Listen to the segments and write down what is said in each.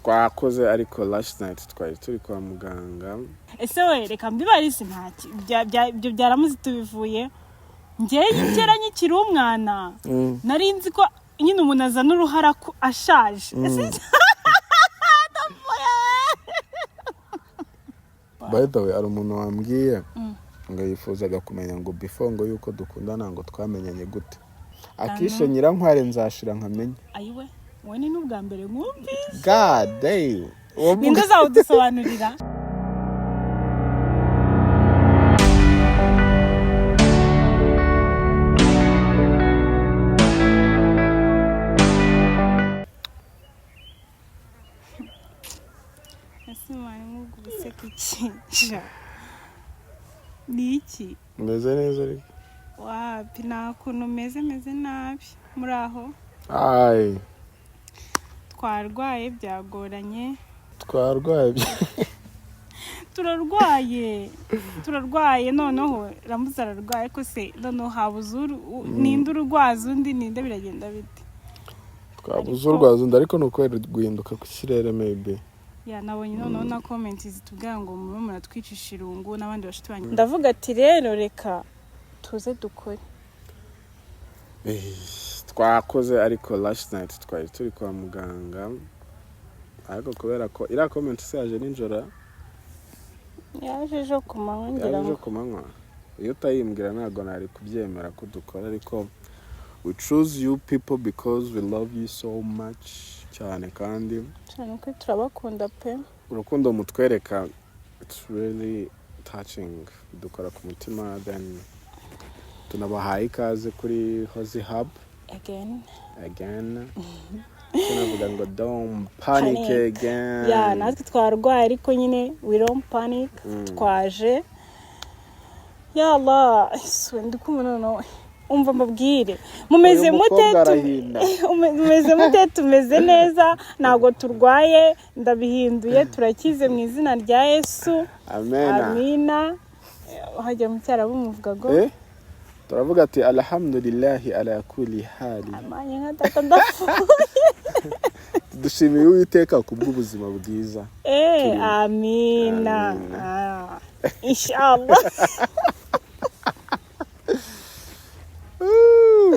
Twakoze ariko last night twari turi kwa muganga. Ese we, reka mbibarize, ibyo byaramuze tubivuye. Njyewe kera nkikiri umwana nari nzi ko nyine umuntu azana uruhara ko ashaje. Ese By the way, hari umuntu wambwiye ngo yifuzaga kumenya ngo before ngo yuko dukundana ngo twamenyanye gute. Akishe nyirankware nzashira nkamenya. Ayiwe, wowe ni n'ubwa mbere nkumvise. God damn. Uwo Ninde uzawudusobanurira? Ese mwana, nk'ubwo ubuseka iki? Sha. Ni iki? Meze neza ariko. Wapi, nta kuntu meze, meze nabi muri aho. Ay. Twarwaye byagoranye. Twarwaye. Turarwaye, turarwaye. Noneho Ramuze ararwaye, ko se noneho habuze ninde urwaza undi? Ninde? Biragenda bite? Twabuze urwaza undi, ariko ni ukubera guhinduka ku kirere maybe. Ya, nabonye noneho na comment zitubwira ngo mube muratwicisha irungu n'abandi bashuti banyu. Ndavuga ati rero reka tuze dukore. Twakoze ariko last night twari turi kwa muganga, ariko kubera ko iriya comment se yaje nijoro? Yaje ejo ku manywa ngira Yaje ngo. Ejo ku manywa. Iyo utayimbwira ntabwo nari kubyemera ko dukora, ariko we choose you people because we love you so much cyane kandi Cyane ko turabakunda pe. Urukundo mutwereka, it's really touching, dukora ku mutima. Then tunabahaye ikaze kuri Hozi Hub. Again. Again tunavuga ngo don't panic. Panic. Again. Ya, natwe twarwaye ariko nyine we don't panic. Twaje. Ya Allah, ese ndi kumva noneho, umva mbabwire, mumeze Uyu mute? mukobwa arahinda. Mumeze mute? Tumeze neza, ntabwo turwaye, ndabihinduye, turakize mu izina rya Yesu. Amen. Amina. Hajya mu Cyarabu muvuga ngo Eh? Turavuga ati alhamdulillahi ala kulli hali. Amanye nka data, ndapfuye. Dushimiye Uwiteka kubw'ubuzima bwiza. Eh, amina. Amina. Ah, inshallah.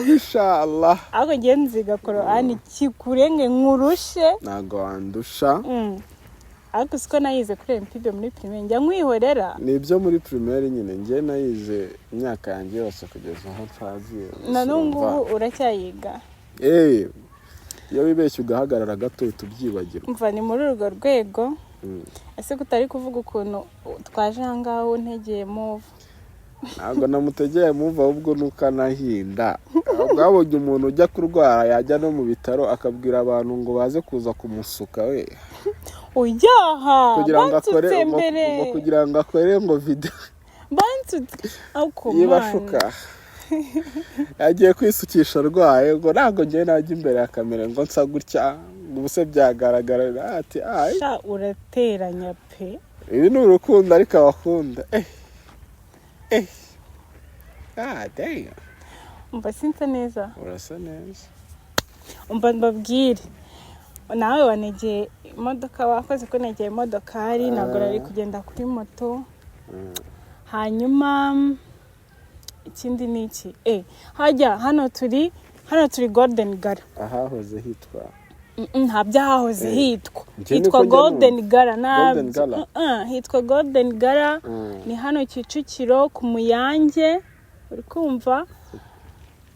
Inshallah. Ariko ngiye nziga Korani kikurenge nkurushe. Ntabwo wandusha. Ariko siko nayize kuri MPB muri primaire, njya nkwihorera. Ni ibyo muri primaire nyine, njye nayize imyaka yanjye yose kugeza aho nsaziye. Na n'ubu ngubu uracyayiga? Eh, iyo wibeshye ugahagarara gato uhita ubyibagirwa. Mva, ni muri urwo rwego. Ese kutari kuvuga ukuntu twaje aha ngaha untegeye move? Ntabwo namutegeye move, ahubwo nuko anahinda. Bwabonye umuntu ujya kurwara, yajya no mu bitaro akabwira abantu ngo baze kuza kumusuka we. Ujyaha. Kugira ngo akore Bansutse mbere. ngo kugira ngo akore ngo video. Bansutse ako. Yibashuka, yagiye kwisukisha arwaye, ngo ntabwo ngiye najya imbere ya kamera ngo nsa gutya, ngo ubuse byagaragara, ati ay. Sha, urateranya pe. Ibi ni urukundo ariko abakunda, eh eh, ah damn. Umva, sinsa neza? Urasa neza. Umva mbabwire, nawe wanegeye imodoka, wakoze ko negeye imodokari, ntabwo nari kugenda kuri moto. Hanyuma ikindi ni iki? Hajya hano turi Golden Gala. Ahahoze hitwa Nta byahahoze hitwa. Njye Hitwa niko njya Golden numva. Gala. Golden Gala? Hitwa Golden Gala. Ni hano Kicukiro ku Muyange, uri kumva,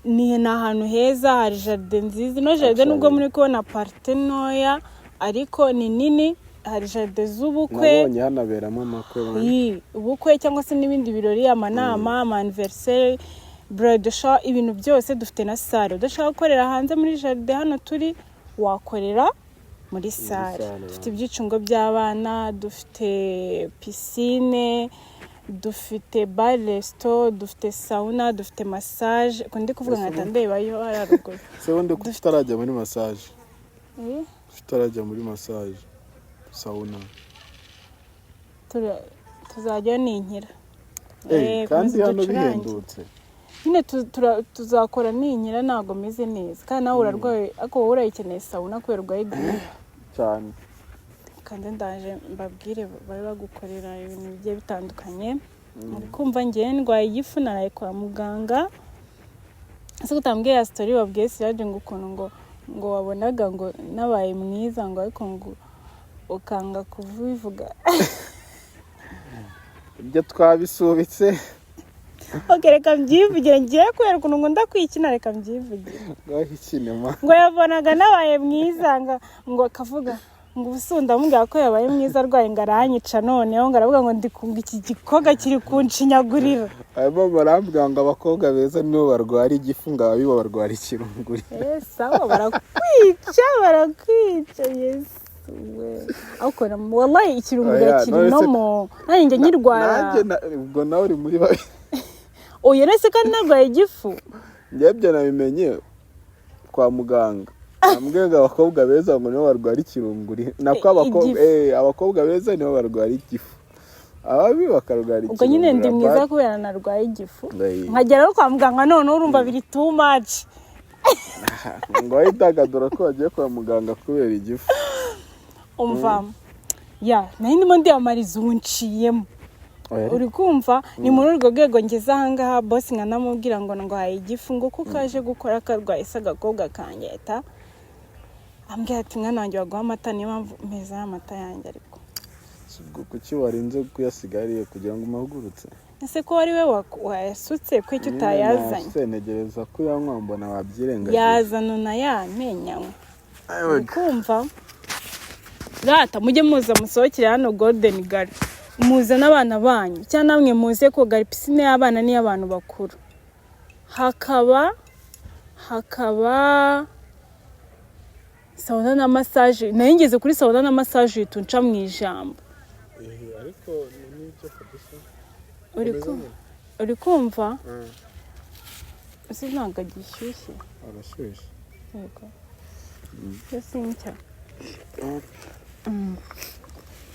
ni ahantu heza, hari jardin nziza. Ino jardin, nubwo Actually. muri kubona partie ntoya, ariko ni nini, hari jardin z'ubukwe. Nabonye hanaberamo amakwe bane. Iyi, ubukwe cyangwa se n'ibindi birori, amanama, ama anniversaire, bridal shower, ibintu byose. Dufite na salle. Udashaka gukorera hanze muri jardin hano turi, wakorera muri salle. Salle, Dufite ibyicungo by'abana, dufite piscine, dufite bar resto, dufite sauna, dufite massage. Uko ndi kuvuga nkahita ndebayo hariya ruguru. Se wundi ko utarajya muri massage? Eh, Utarajya muri massage, sauna? Tuzajyayo ninkira. Eh, kandi komeza hano ducurange. bihendutse. Nyine tuzakora ninkira, ntabwo meze neza, kandi nawe urarwaye, ariko wowe urayikeneye sauna kubera urwaye giripe. Cyane. Reka nze ndaje mbabwire, bari bagukorera ibintu bigiye bitandukanye. Uri kumva, ngewe ndwaye igifu, naraye kwa muganga. Ese utambwiye ya story wabwiye Siraje, ngo ukuntu ngo wabonaga ngo nabaye mwiza, ngo ariko ngo ukanga kubivuga? Ibyo twabisubitse. Ok, reka mbyivugire ngiye, kubera ukuntu nkunda kwikina, reka mbyivugire. Ngaho ikinema. Ngo yabonaga nabaye mwiza, ngo akavuga ngo ubu ndamubwira ko yabaye mwiza arwaye, ngo aranyica. Noneho ngo aravuga ngo ndi kunga iki gikobwa kiri kunshinyagurira. Hanyuma barambwira ngo abakobwa beza nibo barwara igifu, ngo ababi bo barwara ikirunguri. Eh, sawa, barakwica, barakwica. Yesu we, ariko wallahi ikirungurira Oya, kiri none no mo nanjye njya nyirwara. Nanjye ubwo nawe uri muri babi. Oya, uretse kandi narwaye igifu. Njyewe ibyo nabimenye kwa muganga. Ambwiye ngo abakobwa beza ngo nibo barwara ikirunguri, nako abakobwa Igifu. Abakobwa beza nibo barwara igifu, ababi bakarwara Ubwo nyine ndi ikirungurira. mwiza kubera narwaye igifu, Ndayi. nkagera no kwa muganga, noneho urumva biri too much. Ngo widagadura ko wagiye kwa muganga kubera igifu. Umva, ya nari ndimo ndiyamamariza, ubu nciyemo. Uri kumva, ni muri urwo rwego ngeze ahangaha, boss nkanamubwira ngo ndwaye igifu, ngo kuko aje gukora karwaye se agakobwa kanjye, ahita ambwira ati: "Mwana wanjye, baguha amata." Niyo mpamvu meza y'amata yanjye, ariko Ubwo kuki warinze kuyasiga hariya kugira ngo umuhagurutse? Ese ko ari we wayasutse, ko icyo utayazanye? Se ntegereza ko uyanywa, mbona wabyirengagije. Yazana unayamenyanywe. Uri kumva rata, mujye muza musohokere hano Golden Gala, muze n'abana banyu cyangwa namwe muze koga. Pisine y'abana n'iy'abantu bakuru, hakaba sauna na massage. Nayo ngeze kuri sauna na massage uhita unca mu ijambo. Ariko ni n'ibyo kabisa. Uri kumva, ese ntabwo gishyushye? Arashyushye. Yego, yo sinshya.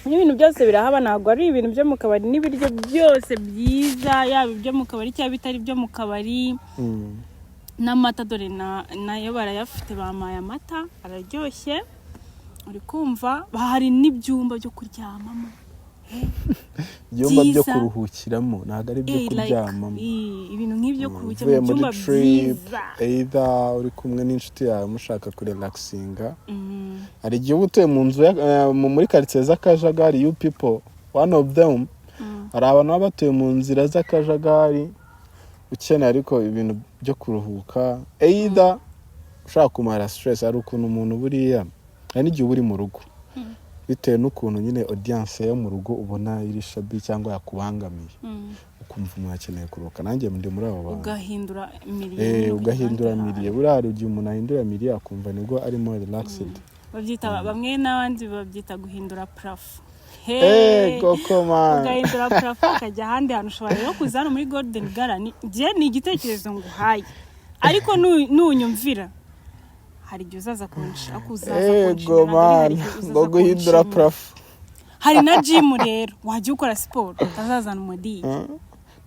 N'ibintu byose birahaba, ntabwo ari ibintu byo mu kabari, n'ibiryo byose byiza, yaba ibyo mu kabari cyangwa bitari ibyo mu kabari, n'amata dore nayo barayafite. Bampaye amata araryoshye. Uri kumva, hari n'ibyumba byo kuryamamo. Ibyumba byo Byiza. kuruhukiramo, ntabwo ari ibyo Eh, like, kuryamamo. Ibintu nk'ibyo kuruhukira Uvuye mu muri byumba trip, byiza. either uri kumwe n'inshuti yawe mushaka kurelaxinga. Hari igihe uba utuye mu nzu muri karitsiye z'akajagari. You people, one of them. Hari abantu baba batuye mu nzira z'akajagari, ukeneye ariko ibintu byo kuruhuka, either ushaka kumara stress. Hari ukuntu umuntu buriya, hari n'igihe uba uri mu rugo, bitewe n'ukuntu nyine audience yo mu rugo ubona iri shabby cyangwa yakubangamiye, ukumva umuntu akeneye kuruhuka. Nanjye ndi muri abo bantu. Ugahindura milieu. Ugahindura milieu. Buriya hari igihe umuntu ahindura milieu akumva nibwo arimo relaxed. Babyita, bamwe n'abandi babyita guhindura plafond. Koko man. Ugahindura plafond, ukajya ahandi hantu. Ushobora rero kuza hano muri Golden Gala. Njye ni igitekerezo nguhaye, ariko nunyumvira hari igihe uzaza uzaza kunshimira, Ego ntabwo ari hari man. igihe uzaza Ngo guhindura kunshimira. plafond. Hari na gym rero, wajya ukora siporo, utazazana umudiyi.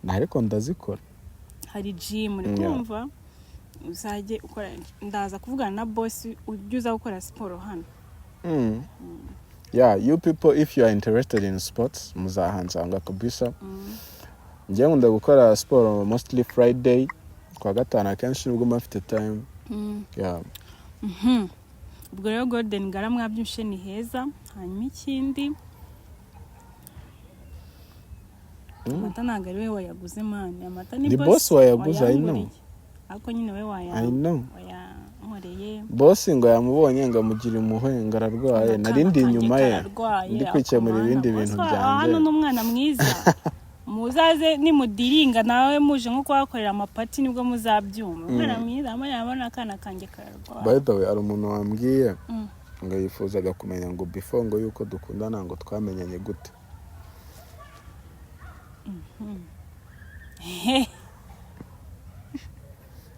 Ariko ndazikora. Hari gym, uri kumva, uzajye ukora. Ndaza kuvugana na boss, ujye uza gukora siporo hano. Yeah, you people, if you are interested in sports, muzahansanga kabisa. Njye nkunda gukora siporo mostly Friday, kwa gatanu akenshi nibwo mba mfite time. Yeah. Ubwo rero Golden Gala mwabyumvishe, ni heza. Hanyuma ikindi, amata ntabwo ari we wayaguze man, amata ni Ni boss wayaguze, I know. wayanguriye. Ariko nyine we I know. wayankoreye. Boss ngo yamubonye ngo amugira impuhwe, ngo ararwaye. Nari ndi inyuma ye ndi kwikemura ibindi bintu byanjye. Hano ni umwana mwiza. Muzaze nimudiringa nawe, muje nko kuhakorera amaparty, nibwo muzabyumva. Umwana mwiza, abona akana kanjye kararwaye. By the way, hari umuntu wambwiye ngo yifuzaga kumenya ngo before ngo yuko dukundana ngo twamenyanye gute.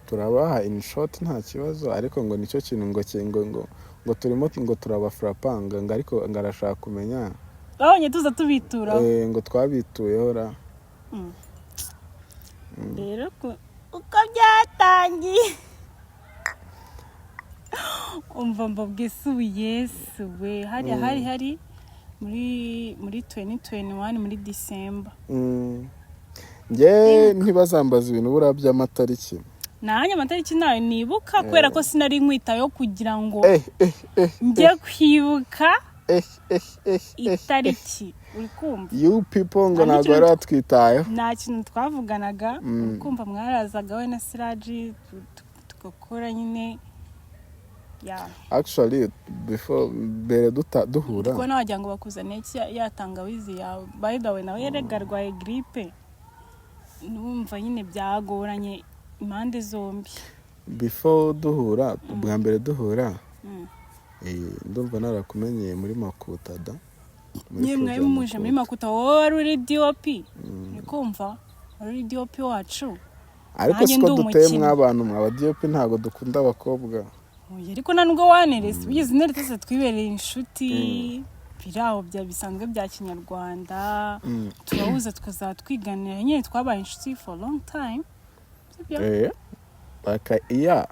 Turabaha in short, nta kibazo, ariko ngo nicyo kintu ngo ngo turimo ngo turabafurapanga, ngo ariko ngo arashaka kumenya. Babonye tuza tubituraho. Ngo twabituyeho ra. Rero uko byatangiye, umva mbabwise ubu, Yesu we, hariya hari Muri 2021, muri December. Njye ntibazambaza ibintu buriya by'amatariki. Nanjye amatariki nayo nibuka, kubera ko sinari nkwitayeho kugira ngo Eh. njye kwibuka Eh. itariki, uri kumva? You people ngo Nta ntabwo n'ikintu bari batwitayeho. Nta kintu twavuganaga, uri kumva? Mwarazaga we na Siraji, tugakora nyine ya. Actually, before, mbere duhura. Kubona wagira ngo bakuzaniye iki, ya tangawizi yawe. By the way, nawe yerega arwaye grippe, numva nyine byagoranye impande zombi. Before duhura, ubwa mbere duhura, ndumva narakumenyeye muri Makuta da. Muri Nyine mwari projet ya muje muri Makuta. Makuta, wowe wari uri DOP, uri kumva? Wari uri DOP wacu. Ariko Nanjye siko ndi duteye umukinnyi. mw'abantu mwa DOP, ntabwo dukunda abakobwa. Oya, ariko nta nubwo wanerese, wigeze uneretse se? Twibereye inshuti biri aho bya bisanzwe bya kinyarwanda, turahuza, tukazaba twiganira nyine, twabaye inshuti for long time, sibyo? Eh, like iya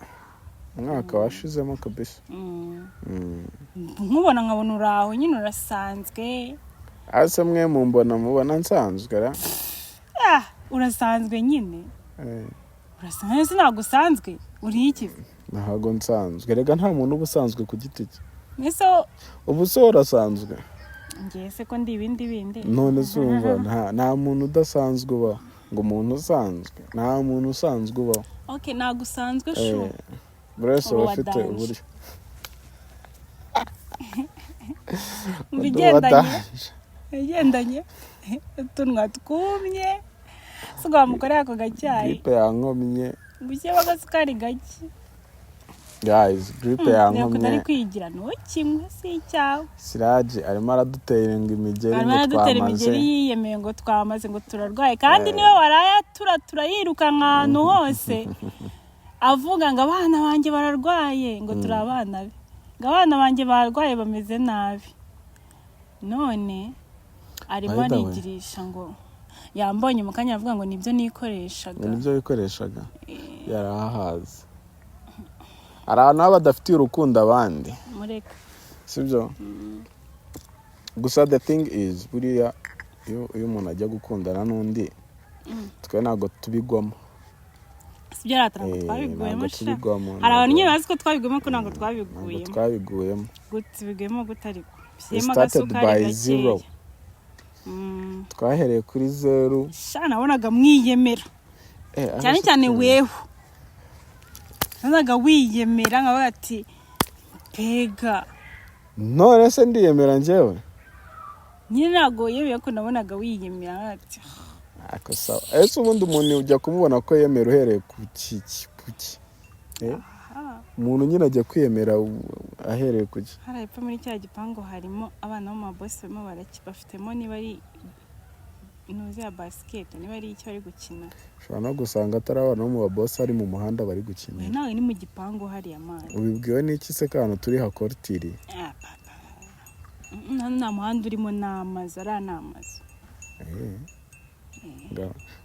umwaka washizemo kabisa. Nkubona nkabona uraho nyine, urasanzwe. Ase mwe mumbona, mubona nsanzwe ra? Ah, urasanzwe nyine. Urasanzwe se? Ntabwo usanzwe, uri iki? Ntabwo nsanzwe rega, nta muntu uba usanzwe ku giti cye. Mbese? Ubu se urasanzwe? Ngiye se ko ndi ibindi bindi. None se urumva nta muntu udasanzwe ubaho, ngo umuntu usanzwe, nta muntu usanzwe ubaho. Okay, ntabwo usanzwe shu. Eh, buri wese aba Uri uwa afite danger. uburyo. Mu Undi bigendanye wa danger. Ibigendanye utunwa twumye si wamukorera ako gacyayi. Grippe yankomye. Gushyiramo agasukari gake. Guys, grippe Ntabwo yankomye. Nari kwigira ntukimwe, si icyawe. Siraje arimo aradutera ngo imigeri Arimo ngo aradutera twamaze. imigeri, yiyemeye ngo twamaze, ngo turarwaye, kandi niwe waraye turatura yirukanka ahantu hose avuga ngo abana banjye bararwaye, ngo turi abana be, ngo abana banjye barwaye, bameze nabi, none arimo By the way. arigirisha ngo yambonye mu kanya, avuga ngo nibyo nikoreshaga. Ngo nibyo bikoreshaga, yarahahaze. Hari abantu baba badafitiye urukundo abandi. Mureka. Sibyo? Gusa the thing is, buriya iyo umuntu ajya gukundana n'undi, twe ntabwo tubigwamo. Sibyo rata, ntabwo Eh, twabiguyemo ntabwo sha. tubigwamo. Hari abantu nyine Ntabwo bazi ko twabiguyemo, ko ntabwo ntabwo twabiguyemo. twabiguyemo. Gute tubiguyemo gute? Ariko We shyiremo started agasukari by gakeya. zero. Twahereye kuri zeru. Sha, nabonaga mwiyemera. Eh, aho Cyane se cyane twemera? Weho nabonaga wiyemera, nkavuga ati mbega. None se ndiyemera njyewe? Nyine ntabwo yemeye ko nabonaga wiyemera, nkavuga ati Ako sawa. Ese ubundi umuntu ujya kumubona ko yemera uhereye ku ki? Ku ki? Eh? Aha. Umuntu nyine ajya kwiyemera ahereye ku ki? Hariya hepfo muri cya gipangu harimo abana b'amabosi, barimo bafitemo niba ari intuzi ya basiketi, niba ari icyo bari gukina. Ushobora no gusanga atari abana bo mu babosi, ari mu muhanda bari gukinira. Oya, nawe ni mu gipangu hariya amazi. Ubibwiwe n'iki se ko ahantu turi hakorotiriye? Ah, papa. Hano nta muhanda urimo, ni amazu, ariya ni amazu. Eh.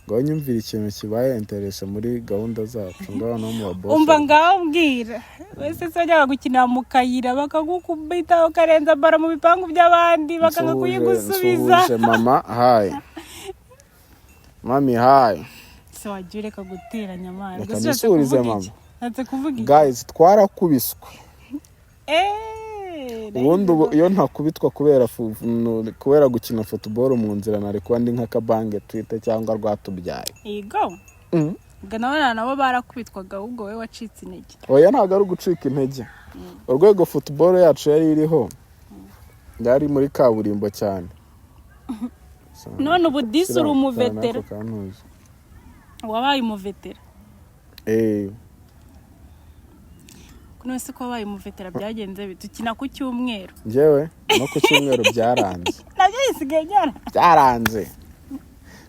Ngaho nyumvira ikintu kibaye intéressant muri gahunda zacu, ngaho no mu babosi. Umva, ngaho mbwira wese se, wajyaga gukinira mu kayira bakagukubita, ukarenza baro mu bipangu by'abandi bakanga kuyigusubiza. Nsuhuje mama, hi mami, hi. Se wajya ureka guteranya amazi? Reka Gusa ushatse nisurize kuvuga mama. iki? Ushatse kuvuga iki? Guys, twarakubiswe. Eh, Ubundi ubu iyo ntakubitwa kubera kubera gukina football mu nzira, nari kuba ndi nk'akabange twite cyangwa Rwatubyaye. Yego. Ubwo nabo barakubitwaga, ahubwo wowe wacitse intege. Oya, ntabwo ari ugucika intege. Urwego football yacu yari iriho yari muri kaburimbo cyane. None ubu disi uri umuvetera. Nako kantuza. Wabaye umuvetera. Eh. None se ko wabaye umuvetera byagenze bite? Ukina ku cyumweru? Njyewe no ku cyumweru byaranze. Nabyo bisigaye byara Byaranze,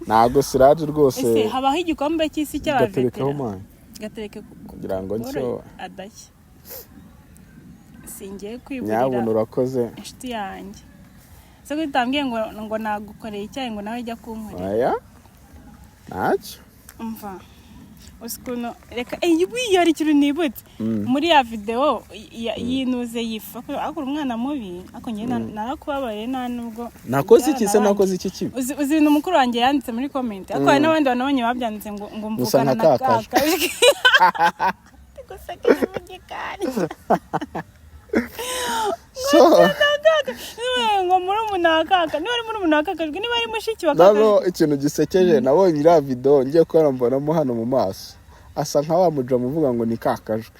ntabwo Siraje rwose. Ese habaho igikombe cy'isi Gaterekaho cy'abavetera? Man. Gatereke Kugira ngo ncyo. Adashya, singiye kwiburira. Nyabuna urakoze. Inshuti yanjye, se ko utambwiye ngo nagukoreye icyayi, ngo nawe jya kunkorera? Aya ntacyo. Umva. Uzi ukuntu, reka, wiyo, hari ikintu nibutse muri ya videwo yinuze yifu, ariko uri umwana mubi, ariko njye narakubabariye, nta nubwo Nakoze iki se? byararangiye. Nakoze iki kibi? Uzi ibintu mukuru wanjye yanditse muri comment? Ariko hari n'abandi bantu nabonye babyanditse ngo Gusa mvukana nka na ka kajwi. Kakajwi. Guseka mu gikari. So Ngo murumuna wa kaka, niba ari murumuna wa kakajwi, niba ari mushiki wa nano kakajwi. Ikintu gisekeje, nabonye iriya video, ngiye kubona mbonamo hano mu maso asa nka wa mujama uvuga ngo ni kakajwi.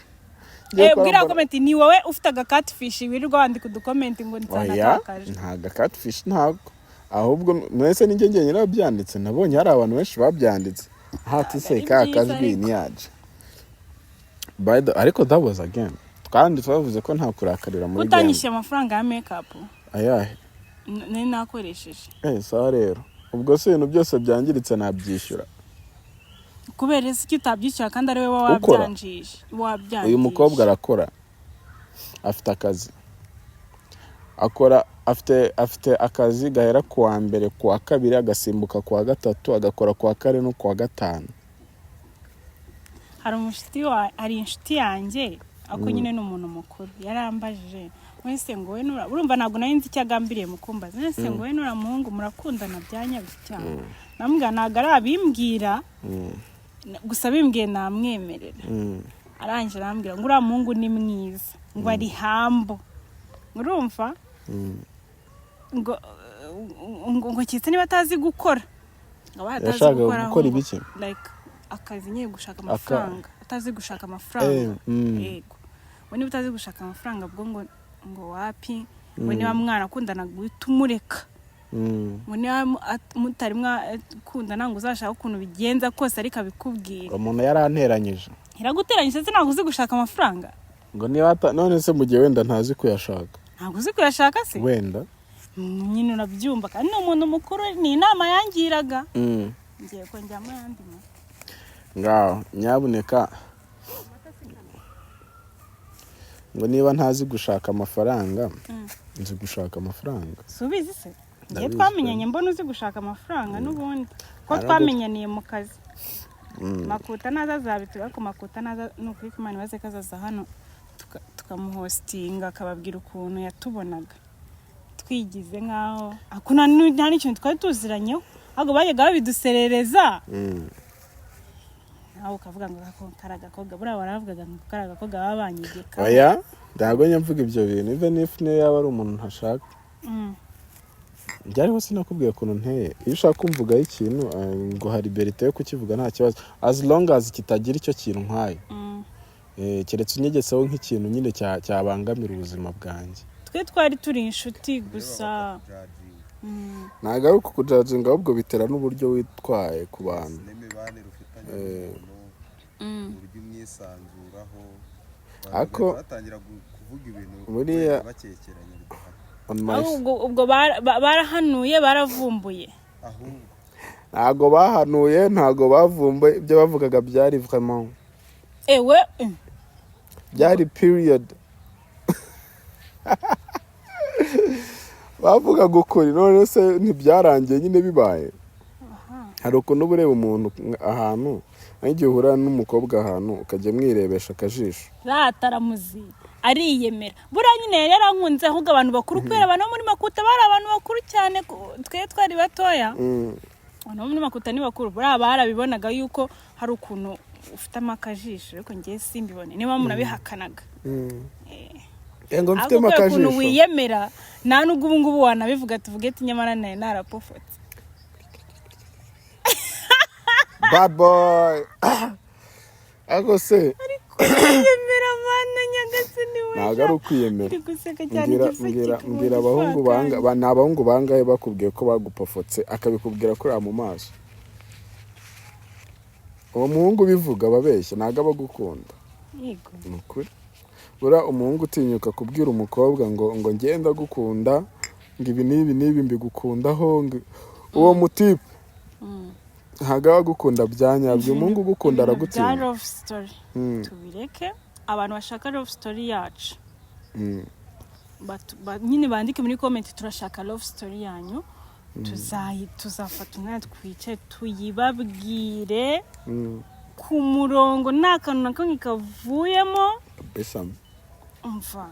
Ngiye kubona Bwira mbona- comment, ni wowe ufite aga catfish wirirwa wandika uducomment ngo nsana Oya. kakajwi. Nta catfish, ntabwo. Ahubwo mwese ninjye njyenyine wabyanditse? Nabonye hari abantu benshi babyanditse hati se ari byiza kakajwi ariko. Niyaje by the, ariko that was again, kandi twavuze ko nta kurakarira muri game. Utanyishyuye amafaranga ya makeup. Ayahe? Nari nakoresheje. Sawa rero, ubwo se ibintu byose byangiritse nabyishyura? Kubera ese icyo utabyishyura kandi ari wowe Ukora. wabyangije, wabyangije? Uyu mukobwa arakora, afite akazi akora, afite akazi gahera ku wa mbere, ku wa kabiri, agasimbuka ku wa gatatu, agakora ku wa kane no ku wa gatanu. Hari inshuti yanjye, ariko nyine ni umuntu mukuru, yarambajije wese ngo we nura, urumva ntabwo nari nzi icyo agambiriye mu kumbaza, wese ngo we nura muhungu murakundana bya nyabyo cyane? Namubwira ntabwo arabimbwira, gusa bimbwiye namwemerera. Arangije arambwira ngo uriya muhungu ni mwiza, ngo ari humble, urumva, ngo keretse niba atazi gukora, ngo abaye atazi Yashakaga gukora gukora ahubwo, ibiki? Like akazi nyine, gushaka amafaranga, atazi gushaka amafaranga. Yego, ngo niba utazi gushaka amafaranga, ubwo ngo wapi, ngo niba mwarakundana guhita umureka, ngo niba mutari mwakundana, ngo uzashake ukuntu bigenza kose ariko abikubwira. Umuntu yaranteranyije. Iraguteranyije se? Ntabwo uzi gushaka amafaranga? Ngo niba none se mu gihe wenda ntazi kuyashaka? Ntabwo uzi kuyashaka se? Wenda. Nyine urabyumva, kandi ni umuntu mukuru, ni inama yangiraga. Ngiye kongeramo ayandi mata. Ngaho nyabuneka, ngo niba ntazi gushaka amafaranga. Nzi gushaka amafaranga. Si ubizi se? Ngiye Ndabizi. Twamenyanye mbona uzi gushaka amafaranga n'ubundi ko twamenyaniye mu kazi. Makuta naza azabitura, ariko Makuta naza, ni ukuri ko Imana ibaze ko azaza hano tukamuhostinga, akababwira ukuntu yatubonaga twigize nk'aho ako nta n'ikintu twari tuziranyeho, ahubwo bajyaga babiduserereza. Nawe ukavuga ngo ako kari agakobwa, buriya baravugaga ngo kari agakobwa baba banyegeka. Oya, ntabwo njya mvuga ibyo bintu, even if niyo yaba ari umuntu ntashaka. Byariho, sinakubwiye ukuntu nteye? Iyo ushaka kumvugaho ikintu, ngo hari liberté yo kukivuga, nta kibazo, as long as kitagira icyo kintu nkwaye. Keretse unyegetseho nk'ikintu nyine cyabangamira ubuzima bwanjye. Twe twari turi inshuti gusa. Ntabwo ari ukukujudginga, ahubwo bitera n'uburyo witwaye ku bantu. N'imibanire ufitanye n'umuntu, uburyo umwisanzuraho. Batangira kuvuga ibintu wenda bakekeranya bidahari. On my Ahubwo ubwo barahanuye, baravumbuye. Ahubwo Ntabwo bahanuye, ntabwo bavumbuye, ibyo bavugaga byari vraiment ewe. Byari period. Bavugaga ukuri. None se ntibyarangiye nyine bibaye? Hari ukuntu uba ureba umuntu ahantu, nk'igihe uhura n'umukobwa ahantu, ukajya mwirebesha akajisho. Rataramuzi ariyemera, buriya nyine yari yarankunze. Ahubwo abantu bakuru, kubera abantu bo muri Makuta bari abantu bakuru cyane, twe twari batoya. Abantu bo muri Makuta ni bakuru, buriya barabibonaga yuko hari ukuntu ufitemo akajisho, ariko ngewe simbibone, niba munabihakanaga. Ngo Ariko mfitemo kubera ukuntu akajisho. wiyemera, nta nubwo ubu ngubu wanabivuga, tuvuge ati nyamara nawe narapofotse. Bad boy, ariko se Kwiyemera, mana nyagasani we! Ntabwo ari ukwiyemera. Uri guseka cyane. Mbwira Igifu mbwira kikaba mbwira abahungu banga gifakanye. ni abahungu bangahe bakubwiye ko bagupofotse, akabikubwira kureba mu maso? Uwo muhungu ubivuga aba abeshya, ntabwo aba agukunda. Yego. Ni ukuri, buriya umuhungu utinyuka kubwira umukobwa ngo ngenda gukunda, ngo ibi n'ibi n'ibi mbigukundaho, ngo uwo mutipe ntabwo aba agukunda bya nyabyo. Umuhungu ugukunda Ibintu bya aragutinya. love story tubireke. Abantu bashaka love story yacu, nyine bandike muri comment: "Turashaka love story yanyu." Tuzafata umwanya twicare tuyibabwire. Ku murongo, nta kantu na kamwe kavuyemo. Kabisa. Umva.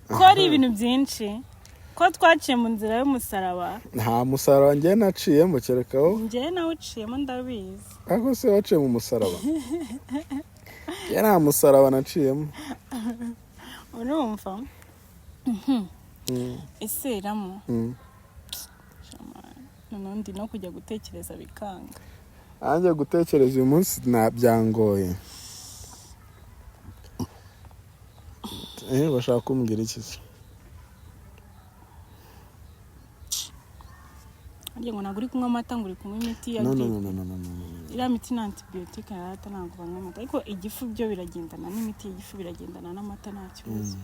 Ko ari ibintu byinshi, ko twaciye mu nzira y'umusaraba. Nta musaraba njye naciyemo, kereka wowe. Njyewe nawe uciyemo, ndabizi. Ariko se waciye mu musaraba? Njye nta musaraba naciyemo. Urumva? Ese Ramu, noneho ndi no kujya gutekereza bikanga. Nanjye gutekereza uyu munsi nta byangoye. Bashaka kumbwira iki se? Harya ngo ntabwo uri kunywa amata, ngo uri kunywa imiti ya No, no. grippe? No, no, no, no, no, no. Iriya miti ni antibiyotike rata, ntabwo banywa amata, ariko igifu byo biragendana n'imiti y'igifu, biragendana n'amata, nta kibazo.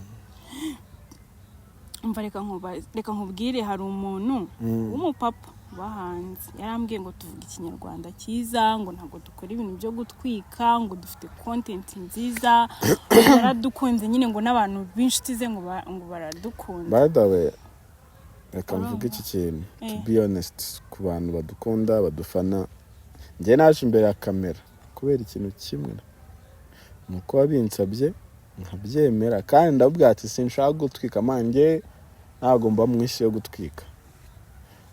Umva, reka nkubwire, hari umuntu w'umupapa uba hanze yarambwiye ngo tuvuge Ikinyarwanda cyiza, ngo ntabwo dukora ibintu byo gutwika, ngo dufite content nziza, yaradukunze nyine, ngo n'abantu b'inshuti ze ngo baradukunda. By the way, reka mvuge iki kintu, to be honest, ku bantu badukunda, badufana, njye naje imbere ya kamera kubera ikintu kimwe, ni uko wabinsabye nkabyemera, kandi ndavuga ati sinshaka gutwika manjye, ntabwo mba mu isi yo gutwika.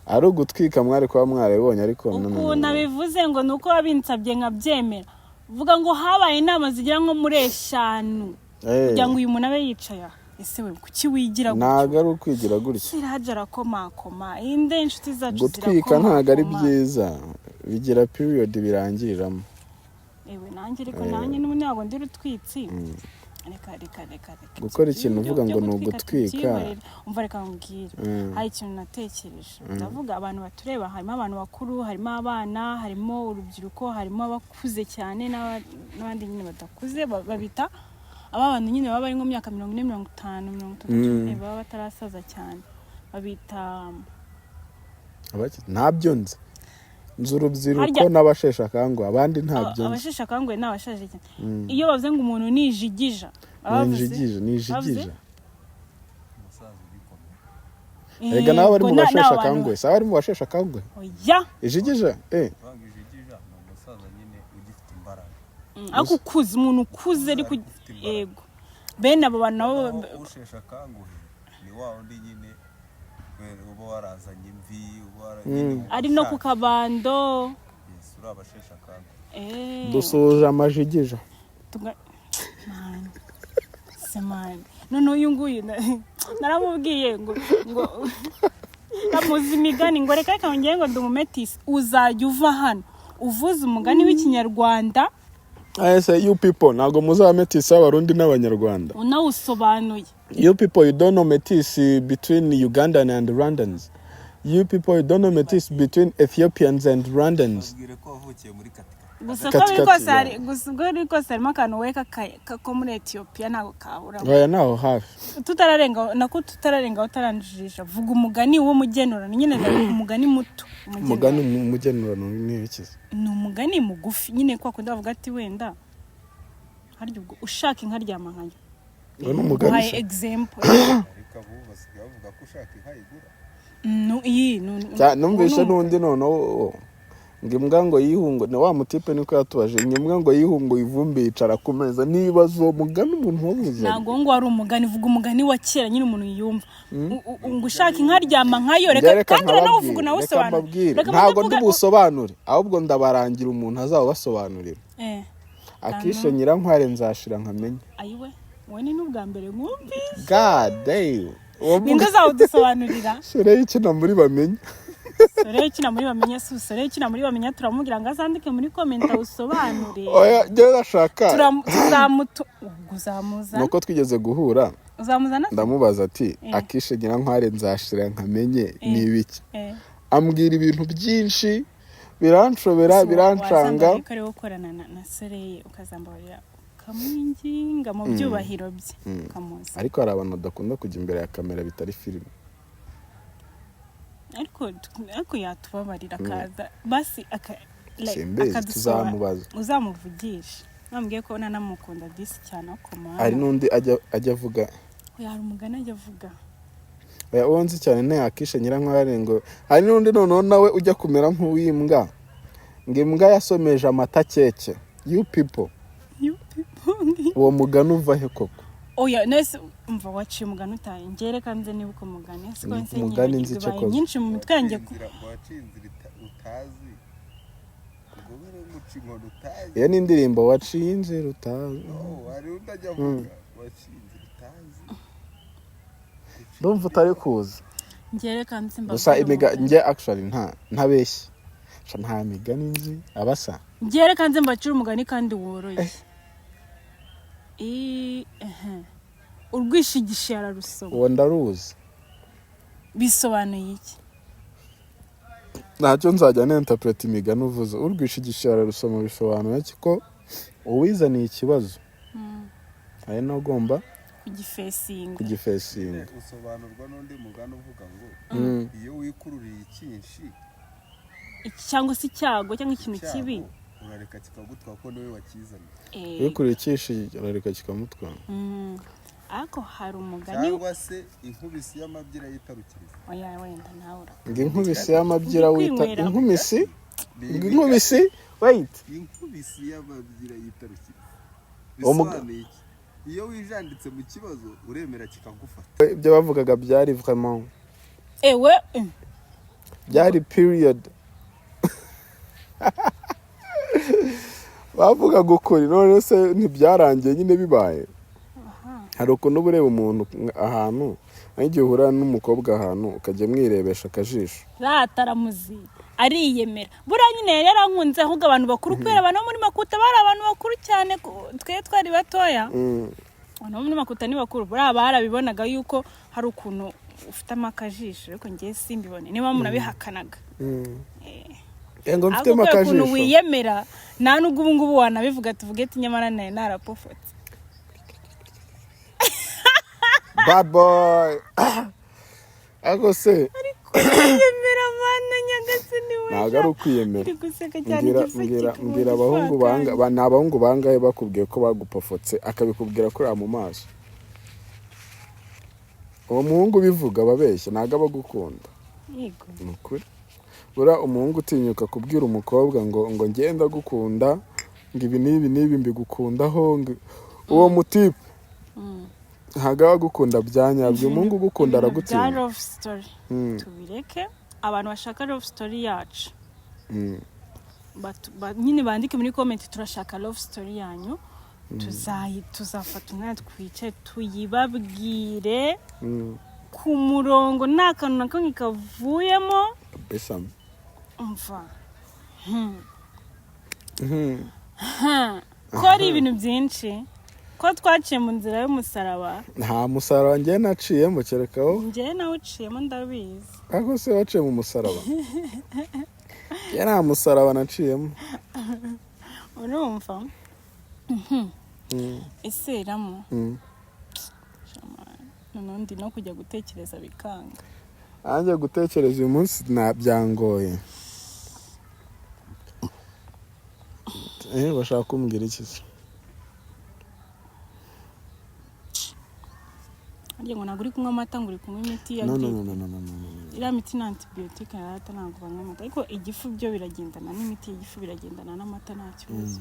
Ari ugutwika mwari kuba mwarabibonye, ariko no, no, no, Ukuntu no. abivuze ngo ni uko wabinsabye nkabyemera, vuga ngo habaye inama zigera nko muri 5 kugira ngo uyu muntu abe yicaye aha. Ese we kuki wigira Ntabwo gutyo? ari ukwigira gutya. Siraje arakomakoma inde, inshuti zacu Gutwika ntabwo ari zirakomakoma. byiza, bigira period birangiriramo. Ewe, nanjye ariko nanjye n'ubu ntabwo ndi rutwitsi. Reka, reka, reka, reka. Gukora Ibyo ikintu uvuga byo ngo ni gutwika ugutwika. tubyihorere. Umva, reka nkubwire, hari ikintu natekereje. Ndavuga abantu batureba, harimo abantu bakuru, harimo abana, harimo urubyiruko, harimo abakuze cyane n'abandi nyine badakuze. Babita aba bantu nyine baba bari nko mu myaka 40, 50, 60, baba batarasaza cyane, babita Ntabyo nzi, nzi urubyiruko Harya- n'abasheshe akanguhe, abandi ntabyo nzi. Abasheshe akanguhe ni abashaje cyane. Iyo bavuze ngo umuntu ni ijigija, baba Ni bavuze injigija, ni ijigija. Umusaza ugikomeye. Erega nabo bari ubwo mu ni basheshe abantu- akanguhe, si abari mu basheshe akanguhe? Oya. Ijigija. Vanga ijigija ni umusaza nyine ugifite imbaraga. Ariko ukuze, umuntu ukuze ariko Ufite imbaraga. Yego, bene abo bantu nabo. Naho usheshe akanguhe ni wa wundi nyine uba warazanye imvi, uba nyine uba Ari no ku ushaje. kabando. Yes, uri abasheshe akanguhe. Dusuhuje amajigija. Man. Se man, none uyu nguyu naramubwiye ngo namuzi imigani, ngo reka reka, ngiye ngo ndi umumetisi, uzajya uva hano uvuze umugani w'Ikinyarwanda. Ese you people ntabwo muzaba metisi y'Abarundi n'Abanyarwanda? Unawusobanuye. You people, you don't know metisi between Ugandan and Rwandans. You people, you don't know metisi between Ethiopians and Rwandans. Babwire ko wavukiye muri katika. Gusa uko Kati biri kati, kose hari, gusa uko biri kose harimo akantu we ko muri Etiyopiya ntabwo kabura. Oya, naho hafi. Tutararenga nako, tutararenga, utaranjijisha, vuga umugani w'umugenurano nyine, ndavuga umugani muto. Umugani umugenurano ni iki? Ni umugani mugufi nyine, kwa kundi bavuga ati wenda harya ubwo ushaka inka aryama nkayo. Uwo ni umugani Uhaye se? Example. Ariko abo basigaye bavuga ko ushaka inka yigura. No, iyi Numvise n'undi noneho ngo imbwa ngo yihungo, ni wa mutipe niko yatubaje, ngo imbwa ngo yihungo ivumbi yicara ku meza. Nibaza uwo mugani umuntu wabuze. Ntabwo ngo wari umugani, vuga umugani wa kera nyine umuntu yumva. Ngo ushaka inka aryama nkayo. Njye Reka reka kandi uranawuvuga nkababwire, reka unawusobanura. mbabwire. Reka Ntabwo mvuge. ndi busobanure, ahubwo ndabarangira umuntu azabasobanurira. Akishe nyirankware nzashira nkamenya. Ayiwe, wowe ni n'ubwa mbere nkumvise. God damn. Uwo Ninde uzawudusobanurira? Sore ikina muri Bamenya. Sore ukina muri Bamenya, si Sore ukina muri Bamenya, turamubwira ngo azandike muri comment awusobanure. Oya, njye ndashaka Tuzamutu ubwo uzamuzana. Nuko twigeze guhura, Uzamuzana. ndamubaza ati akishe nyirankware nzashira nkamenye ni ibiki? Ambwira ibintu byinshi biranshobera, So, birancanga. wazambabarira ko ari wowe ukorana na Soreye, ukazambabarira ukamwinginga mu byubahiro bye ukamuza. Ariko hari abantu badakunda kujya imbere ya kamera bitari filime. Ariko yatubabarira akaza basi aka like, Simbizi, tuzamubaza. Uzamuvugisha bambwiye ko nanamukunda disi cyane, ako Hari mana. n'undi ajya avuga. Oya, hari umugani ajya avuga. Oya, uwo nzi cyane ntiyakishe nyirankware. Ngo hari n'undi noneho nawe ujya kumera nk'uw'imbwa, ngo imbwa yasomeje amata keke. You people. You people. Uwo mugani uva he koko? Oya, nese umva, waciye umugani utaye. Njye reka nze nibuka umugani, siko nse Umugani nzi nyibagirwa icyo ibaye koze. nyinshi mu mitwe yanjye. Waciye inzira utazi, ngo bere nguca inkoni utazi. Iyo ni indirimbo, waciye inzira utazi. Oh, hari undi ajya avuga waciye inzira utazi. Ndumva utari kuza. Njye reka nze Gusa mbabwire imiga umugani. Njye actually ntabeshye. Sha, nta migani nzi abasa. Njye reka nze mbacire umugani kandi woroshye. Ehe. Urwishigishiye ararusoma. Uwo ndaruzi. Bisobanuye iki? Ntacyo, nzajya ninterpreta imigani uvuze. Urwishigishiye ararusoma bisobanura iki? Ko uwizaniye ikibazo ari nawe ugomba Kugifacinga. Kugifacinga. Usobanurwa n'undi mugani uvuga ngo iyo wikururiye icyinshi, Iki cyangwa se icyago cyangwa ikintu kibi, icyago, urareka kikagutwara kuko niwe wakizanye. Wikururiye icyinshi arareka kikamutwara. Ariko hari umugani Cyangwa se inkubisi y'amabyira yitarukiriza. Oya, wenda nawe ura Ngo inkubisi y'amabyira wita Kwinywera. Inkubisi Ni ngo inkubisi, wait. Inkubisi y'amabyira yitarukiriza Uwo bisobanuye iki? Iyo wijanditse mu kibazo uremera kikagufata. Ibyo bavugaga byari vraiment Ewe. Byari period. Bavugaga ukuri. None se ntibyarangiye nyine bibaye? Hari ukuntu uba ureba umuntu ahantu, nk'igihe uhura n'umukobwa ahantu ukajya mwirebesha akajisho. Rata aramuzi, ariyemera. Buriya nyine yari yarankunze. Ahubwo abantu bakuru, kubera abantu bo muri Makuta bari abantu bakuru cyane, twe twari batoya. Abantu bo muri Makuta ni bakuru. Buriya barabibonaga yuko hari ukuntu ufitemo akajisho, ariko ngewe simbibone. Niba munabihakanaga. Ngo Ariko mfitemo kubera ukuntu akajisho. wiyemera, nta nubwo ubu ngubu wanabivuga, tuvuge ati nyamara nawe narapofotse. Bad boy, ariko se Kwiyemera, mana nyagasani we! Ntabwo ari ukwiyemera. Uri guseka cyane. Mbwira, Igifu mbwira, kikaba mbwira abahungu banga gifakanye. ni abahungu bangahe bakubwiye ko bagupofotse, akabikubwira kuriya mu maso? Uwo muhungu ubivuga aba abeshya, ntabwo aba agukunda. Yego. Ni ukuri, buriya umuhungu utinyuka kubwira umukobwa ngo ngenda gukunda, ngo ibi n'ibi n'ibi mbigukundaho, ngo uwo mutipe ntabwo aba agukunda bya nyabyo. Umuhungu ugukunda Ibintu bya aragutinya. love story tubireke. Abantu bashaka love story yacu, nyine bandike muri comment: turashaka love story yanyu. Tuzafata umwanya twicare tuyibabwire ku murongo, nta kantu na kamwe kavuyemo. Kabisa. Umva. Ko ari ibintu byinshi, ko twaciye mu nzira y'umusaraba. Nta musaraba njyewe naciyemo, kereka wowe. Njyewe nawe uciyemo, ndabizi. Ariko se waciye mu musaraba? Njye nta musaraba naciyemo. Urumva? Ese Ramu, noneho ndi no kujya gutekereza bikanga. Nanjye gutekereza uyu munsi nta byangoye. Bashaka kumbwira iki se? Harya ngo ntabwo uri kunywa amata, ngo uri kunywa imiti ya No, no. grippe. No, no, no, no, no, no. Iriya miti ni antibiyotike rata, ntabwo banywa amata, ariko igifu byo biragendana n'imiti y'igifu, biragendana n'amata, nta kibazo.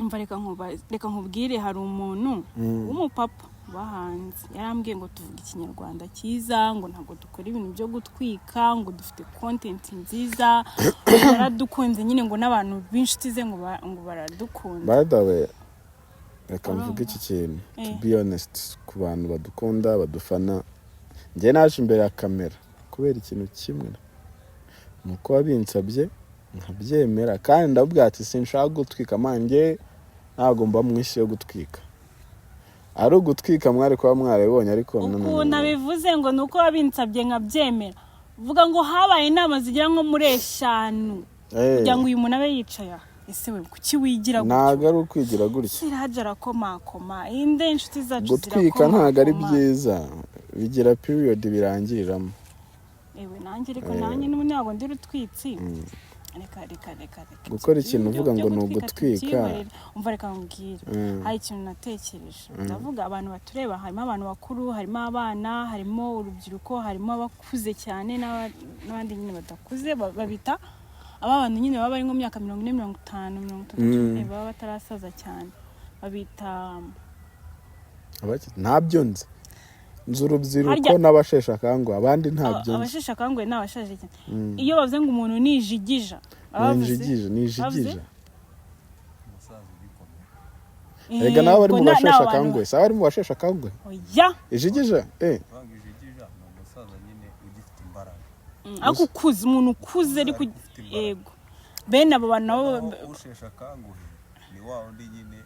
Umva, reka nkubwire, hari umuntu w'umupapa uba hanze yarambwiye ngo tuvuge ikinyarwanda cyiza, ngo ntabwo dukora ibintu byo gutwika, ngo dufite content nziza, yaradukunze nyine, ngo n'abantu b'inshuti ze ngo baradukunda. By the way, reka mvuge iki kintu, to be honest, ku bantu badukunda, badufana, njye naje imbere ya kamera kubera ikintu kimwe, ni uko wabinsabye nkabyemera, kandi ndavuga ati sinshaka gutwika manjye, ntabwo mba mu isi yo gutwika. Ari ugutwika mwari kuba mwarabibonye, ariko no, no, no, Ukuntu no. abivuze ngo ni uko wabinsabye nkabyemera, vuga ngo habaye inama zigera nko muri eshanu kugira ngo uyu muntu abe yicaye aha. Ese we kuki wigira Ntabwo gutyo? ari ukwigira gutya. Siraje arakomakoma inde, inshuti zacu Gutwika ntabwo ari zirakomakoma. byiza, bigira period birangiriramo. Ewe, nanjye ariko nanjye n'ubu ntabwo ndi rutwitsi. Reka, reka, reka, reka. Gukora ikintu Ibyo uvuga byo ngo ni gutwika ugutwika. tubyihorere. Umva, reka nkubwire, hari ikintu natekereje. Ndavuga, abantu batureba, harimo abantu bakuru, harimo abana, harimo urubyiruko, harimo abakuze cyane n'abandi nyine badakuze. Babita aba bantu nyine baba bari nko mu myaka 40, 50, 60, baba batarasaza cyane, babita Ntabyo nzi. Nzi urubyiruko n'abasheshe akanguhe, abandi ntabyo nzi. Abasheshe akanguhe ni abashaje cyane. Iyo bavuze ngo umuntu ni ijigija, baba Ni bavuze injigija, ni ijigija. Bavuze? Umusaza ugikomeye. Erega nawe bari Ubwo mu ni basheshe abantu akanguhe, si abari mu basheshe akanguhe? Oya. Ijigija, eh. Vanga, ijigija ni umusaza nyine ugifite imbaraga. Ariko ukuze, umuntu ukuze ariko Ufite imbaraga. Yego, bene abo bantu nabo. Naho usheshe akanguhe ni wa wundi nyine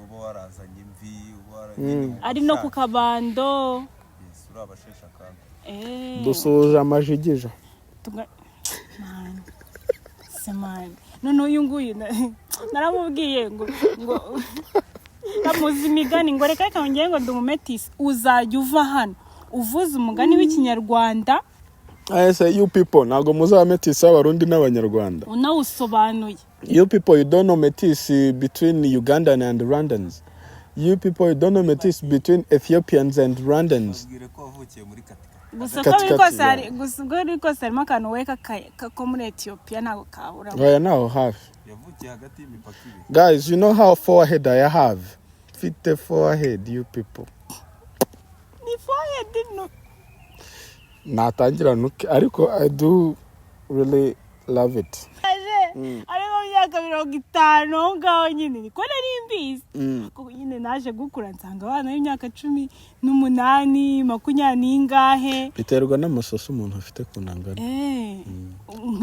uba warazanye imvi, uba nyine uba Ari no ku ushaje. kabando. Yes, uri abasheshe akanguhe. Dusuhuje amajigija. Man. Se man, none uyu nguyu naramubwiye ngo namuzi imigani, ngo reka reka, ngiye ngo ndi umumetisi, uzajya uva hano uvuze umugani w'Ikinyarwanda. Ese you people ntabwo muzaba metisi y'Abarundi n'Abanyarwanda? Unawusobanuye. You people, you don't know metisi between Ugandan and Rwandans. You people, you don't know metisi between Ethiopians and Rwandans. Babwire ko wavukiye muri katika. Gusa uko Kati biri kati, kose hari, gusa uko biri kose harimo akantu weka ko muri Etiyopiya, ntabwo kabura. Oya, naho hafi. Yavukiye hagati y'imipaka ibiri. Guys, you know how forehead I have? Mfite forehead, you people. Ni forehead no. Natangira nuke, ariko I do really love it. Aje ari mu myaka 50 aho ngaho nyine, niko nari mbizi. Ariko nyine naje gukura nsanga abana b'imyaka 18, makumyabiri n'ingahe. Biterwa n'amasoso umuntu afite ku ntangana.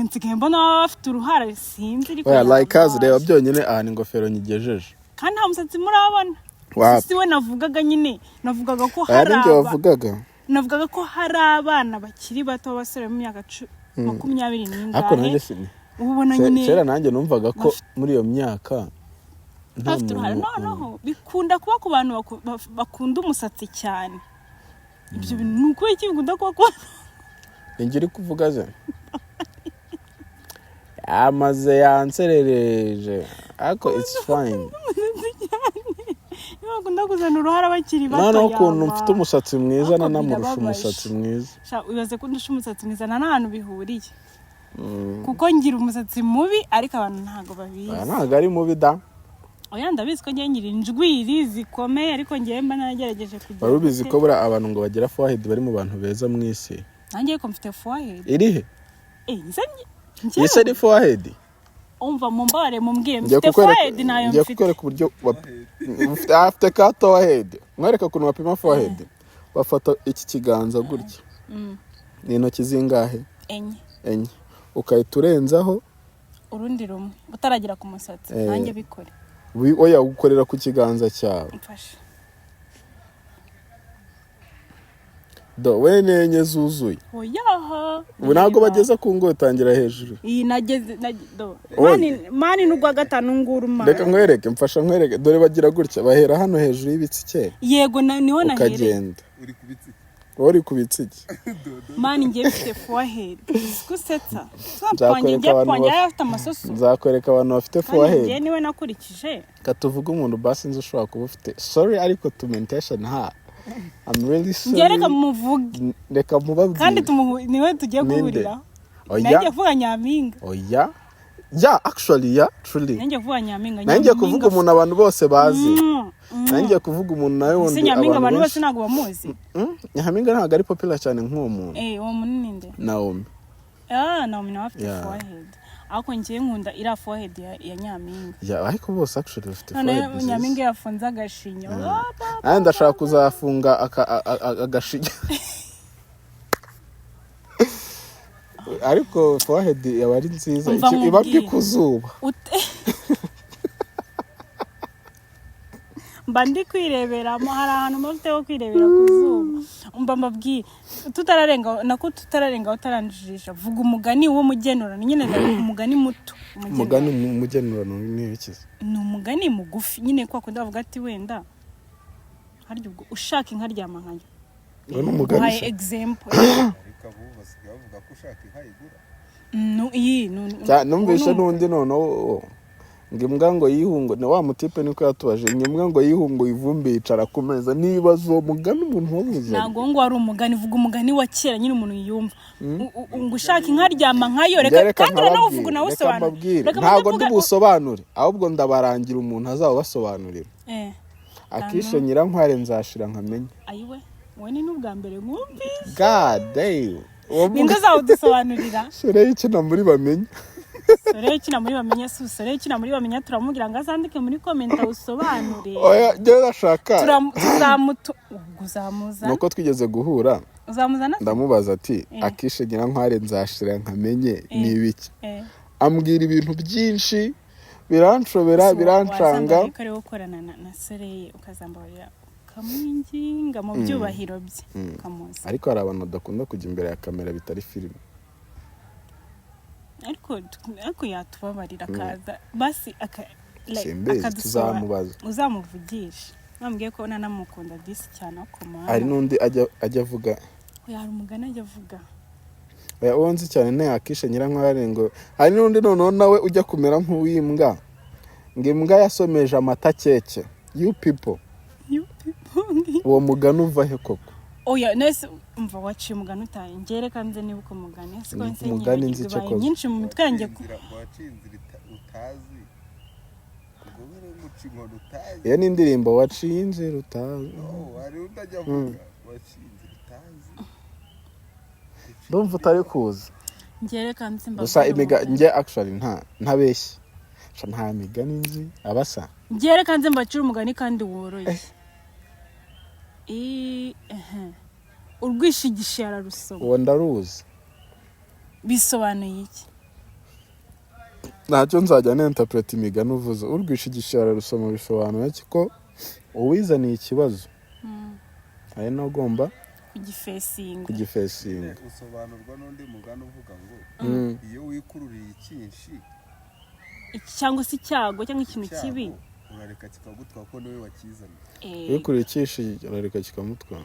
Nsigaye mbona baba bafite uruhara, sinzi, ariko Oya, like us, reba yambaye. byonyine ahantu ingofero nyigejeje. Kandi nta musatsi murabona. Wapi? Si we navugaga nyine, navugaga ko Aya hari ni njye aba wavugaga. Navugaga ko hari abana bakiri bato b'abasore mu myaka 20 Ariko nanjye n'ingahe, sini uba ubona nyine kera nanjye numvaga ko muri iyo myaka nta bafite uruhare. muntu. Noneho bikunda kuba ku bantu bakunda umusatsi cyane. Ibyo bintu ni ukubera iki bikunda kuba ku bantu? Ni njye uri kuvuga ze, amaze yanserereje, ariko it's fine. Umusatsi cyane, niyo bakunda kuzana uruhara bakiri bato. Noneho ukuntu Yaba. mfite umusatsi mwiza, Ariko nanamurusha birababaje. umusatsi mwiza. Sha, ibaze ko ndusha umusatsi mwiza, nta n'ahantu bihuriye, kuko ngira umusatsi mubi, ariko abantu ntabwo babizi. Aya ntabwo ari mubi da. Oya, ndabizi ko ngiye ngira injwiri zikomeye, ariko ngewe mba nagerageje kugira Wari ubizi ko buriya abantu ngo bagira forehead bari mu bantu beza mu isi? Nanjye ariko mfite forehead. Irihe? Eh, nze Iyi se ni forehead? Umva, mumbare mumbwire, Ngiye mfite kukwereka, forehead nayo ngiye mfite. kukwereka uburyo afite ka forehead. Mwereka ukuntu bapima forehead. Bafata iki kiganza gutya, ni intoki zingahe? Enye. Enye, ukahita urenzaho Urundi rumwe utaragera ku musatsi. Eh. Nanjye bikore. Oya, ukorera ku kiganza cyawe. Mfashe. Do we, ni enye zuzuye. Oyaha. Ubu ntabwo bageze ku ngo, utangira hejuru. Iyi nageze do. Oya. Mani mani, n'urwa gatanu nguru mani. Reka nkwereke, mfasha nkwereke. Dore bagira gutya, bahera hano hejuru y'ibitsike. Yego, niho nahereye. Ukagenda. Uri ku bitsike. Wowe uri ku bitsike. Mani, ngiye mfite forehead gusetsa. Nzakwereka Ngiye abantu wanjye yari afite amasoso. Nzakwereka abantu bafite Kandi ngiye forehead. niwe nakurikije. Katuvuge umuntu basi nzi ushobora kuba ufite. Sorry, ariko to mention ha, I'm really sorry. Ngiye, reka muvuge. Reka mubabwire. Kandi niwe tugiye Ninde? guhuriraho. Oya. Nanjye kuvuga Nyampinga. Oya, yeah, actually, yeah, truly. Nanjye kuvuga Nyampinga. Nanjye kuvuga umuntu abantu bose bazi. Nanjye kuvuga umuntu nawe Ese wundi. Nyampinga abantu bose benshi ntabwo bamuzi? Nyampinga ntabwo ari popular cyane nk'uwo muntu. Eh, uwo munini nde? Naomi. Ah, Naomi nawe afite Yeah. forehead, ariko ngiye nkunda iriya forehead ya Nyampinga. Yeah, ariko bose actually bafite None forehead nziza. Nyampinga yafunze agashinya. Nanjye ndashaka kuzafunga agashinya, ariko forehead yaba ari nziza. Umva Iba mbi nkubwire. ku zuba. Mba ndi kwireberamo, hari ahantu mba mfite ho kwirebera ku zuba. Mba mbabwiye, tutararenga, nako tutararenga, utaranjijisha, vuga umugani w'umugenurano nyine, ndavuga umugani muto. Umugani umugenurano ni iki? Ni umugani mugufi nyine, kwa kundi bavuga ati wenda harya ubwo ushaka inka aryama nkayo. Uwo ni umugani Uhaye se? example. Ariko abo basigaye bavuga ko ushaka inka ayigura. Iyi Numvise uwo ni n'undi noneho ngo imbwa ngo yihungo, ni wa mutipe niko yatubaje, ngo imbwa ngo yihunguye ivumbi yicara ku meza. Nibaza uwo mugani umuntu wabuze. Ntabwo ngo wari umugani, vuga umugani wa kera nyine umuntu yumva. Ngo ushaka inka aryama nkayo. Njye Reka reka kandi uranawuvuga. nkababwire, reka Unawusobanura. mbabwire. Reka Ntabwo mvuge. ndi busobanure, ahubwo ndabarangira umuntu azabasobanurira. Akishe nyirankware nzashira nkamenya. Ayiwe, wowe ni n'ubwa mbere nkumvise. God damn. Uwo Ninde uzawudusobanurira? Sore ikina muri Bamenya. Sore ukina muri Bamenya? Si Sore ukina muri Bamenya, turamubwira ngo azandike muri comment awusobanure. Oya, njye ndashaka. Tuzamutu ubwo uzamuzana. Nuko twigeze guhura. Uzamuzana se? Ndamubaza ati: "Akishe nyirankware nzashira nkamenye ni ibiki?" Ambwira ibintu byinshi biranshobera, So, birancanga. wazambabarira ko ari wowe ukorana na Soreye, ukazambabarira ukamwinginga mu byubahiro bye ukamuza. Ariko hari abantu badakunda kujya imbere ya kamera bitari filime. Ariko yatubabarira akaza basi aka like, Simbizi, tuzamubaza. Uzamuvugisha bambwiye ko nanamukunda disi cyane, ariko Hari mana. n'undi ajya avuga. Oya, hari umugani ajya avuga. Oya, uwo nzi cyane ni akishe nyirankware. Ngo hari n'undi noneho nawe ujya kumera nk'uw'imbwa, ngo imbwa yasomeje amata keke. You people. You people. Uwo mugani uva he koko? Oya, nese umva, waciye umugani utaye. Njye reka nze nibuka umugani, siko Ni nse umugani nzi nyibagirwa icyo ibaye koze. nyinshi mu mitwe yanjye. Waciye inzira utazi, ngo bere nguca inkoni utazi. Iyo ni indirimbo, waciye inzira utazi. Oh, hari undi ajya avuga waciye inzira utazi. Ndumva utari kuza. Njye reka nze Gusa mbabwire imiga umugani. Njye actually ntabeshye. Sha, nta migani nzi abasa. Njye reka nze mbacire umugani kandi woroshye. Ehe. Urwishigishiye ararusoma. Uwo ndaruzi. Bisobanuye iki? Ntacyo, nzajya ninterpreta imigani uvuze. Urwishigishiye ararusoma bisobanura iki? Ko uwizaniye ikibazo ari nawe ugomba Kugifacinga. Kugifacinga. Usobanurwa n'undi mugani uvuga ngo iyo wikururiye icyinshi, Iki cyangwa se icyago cyangwa ikintu kibi, icyago, urareka kikagutwara kuko niwe wakizanye. Wikuriye icyinshi arareka kikamutwara.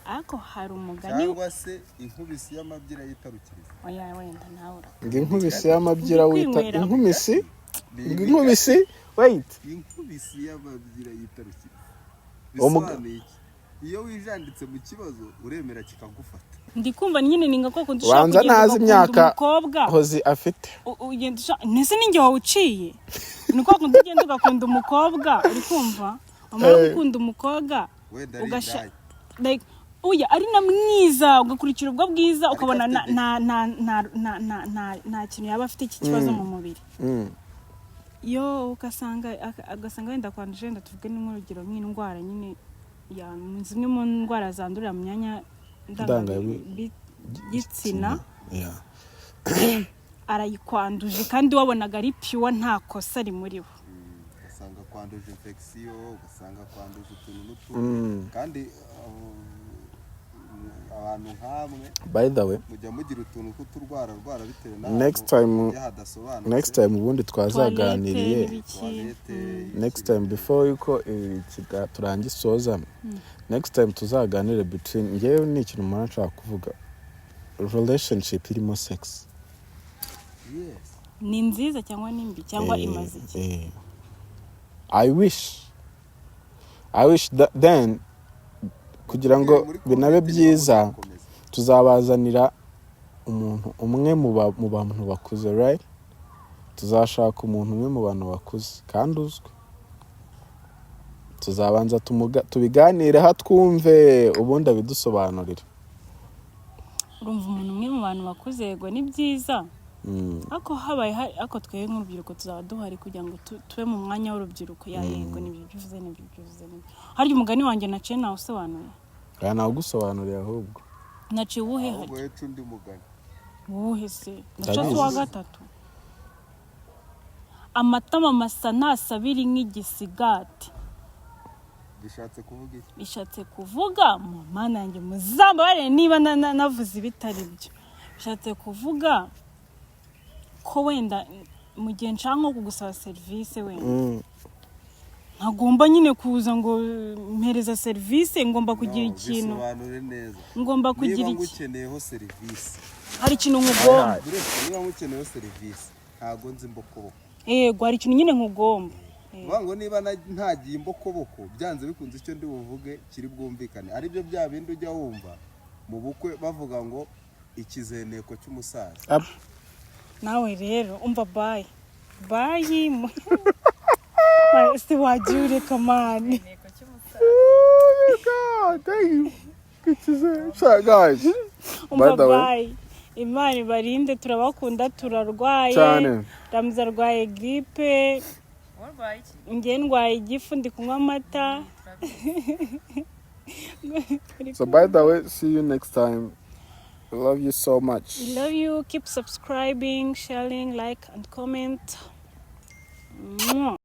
Ariko hari umugani. Cyangwa se inkubisi y'amabyira yitarukiriza. Oya, wenda nawe Ngo inkubisi y'amabyira wita Kwinywera. Inkubisi Ni ngo inkubisi, wait. Inkubisi y'amabyira yitarukiriza Uwo bisobanuye iki? Iyo wijanditse mu kibazo uremera kikagufata. Ndi kumva nyine ni nka kwa kundi ushobora Ubanza kugenda ntazi ugakunda imyaka umukobwa. Hozi afite. Ugenda ushaka ndetse ninjye wawuciye. Ni kwa kundi ugenda ugakunda umukobwa, uri kumva, wamara gukunda umukobwa Wenda ari ugasha indaya. like oya, ari na mwiza, ugakurikira ubwo bwiza, ukabona afite nta kintu yaba afite iki kibazo mu mubiri. Yo ugasanga ugasanga wenda kwanduje, wenda tuvuge ni nk'urugero nk'indwara nyine ya zimwe mu ndwara zandurira mu myanya ndangagitsina. Arayikwanduje kandi wabonaga ari pure, nta kosa rimuriho. Ugasanga kwanduje infection, ugasanga kwanduje utuntu n'utundi, kandi abantu nk'amwe By the way, mujya mugira utuntu tw'uturwara rwara bitewe n'ahantu Next time- iyo hadasobanutse. next time ubundi twazaganiriye. Toilette n'ibiki. Toilette. Next time, before yuko turangisoza, next time tuzaganire between ngewe ni ikintu mpora nshaka kuvuga, relationship irimo sex. Yes. Ni nziza cyangwa ni mbi cyangwa imaze iki? I wish that then kugira ngo Muri binabe comment byiza, niba muzakomeza. Tuzabazanira umuntu umwe mu bantu bakuze, right? Tuzashaka umuntu umwe mu bantu bakuze kandi uzwi, tuzabanza tubiganireho twumve, ubundi abidusobanurire. Urumva, umuntu umwe mu bantu bakuze, yego ni byiza. Ariko habaye hari, ariko twebwe nk'urubyiruko tuzaba duhari kugira ngo tube mu mwanya w'urubyiruko. Ya, yego, nibyo bivuze, nibyo bivuze, nibyo. Harya umugani wanjye naciye nawusobanuye? Aya nawugusobanuriye ahubwo. Naciye uwuhe harya? Ahubwo heca undi mugani. Uwuhe se naca? Ndabizi. Si uwa gatatu, amatama masa ntasabira nk'igisigati. Bishatse kuvuga iki? Bishatse kuvuga, mu mana yanjye muzambabarire niba navuze ibitari byo, bishatse kuvuga ko wenda mu gihe nshaka nko kugusaba serivisi, wenda ntagomba nyine kuza ngo mpereza serivisi, ngomba kugira No, ikintu bisobanure neza. Ngomba kugira Niba iki? ngukeneyeho serivisi. Hari ikintu nkugomba. Buretse, niba mukeneyeho serivisi, ntabwo nzi imbokoboko. Yego, hari ikintu nyine nkugomba. Kuvuga ngo niba ntagiye imbokoboko, byanze bikunze icyo ndi buvuge kiri bwumvikane, aribyo bya bindi ujya wumva mu bukwe bavuga ngo ikizeneko cy'umusaza. Up. Nawe rero umva, bye bye, si wagiye ureka, man. Inteko cy'umusaza. Oh my God, thank you. Good to see. So, guys, Umva, by the way. bye, Imana ibarinde, turabakunda, turarwaye. Cyane. Ramuza arwaye grippe. Warwaye iki? Njye ndwaye igifu, ndi kunywa amata. So by the way, see you next time. I love you so much. We love you. Keep subscribing, sharing, like and comment. Mwah.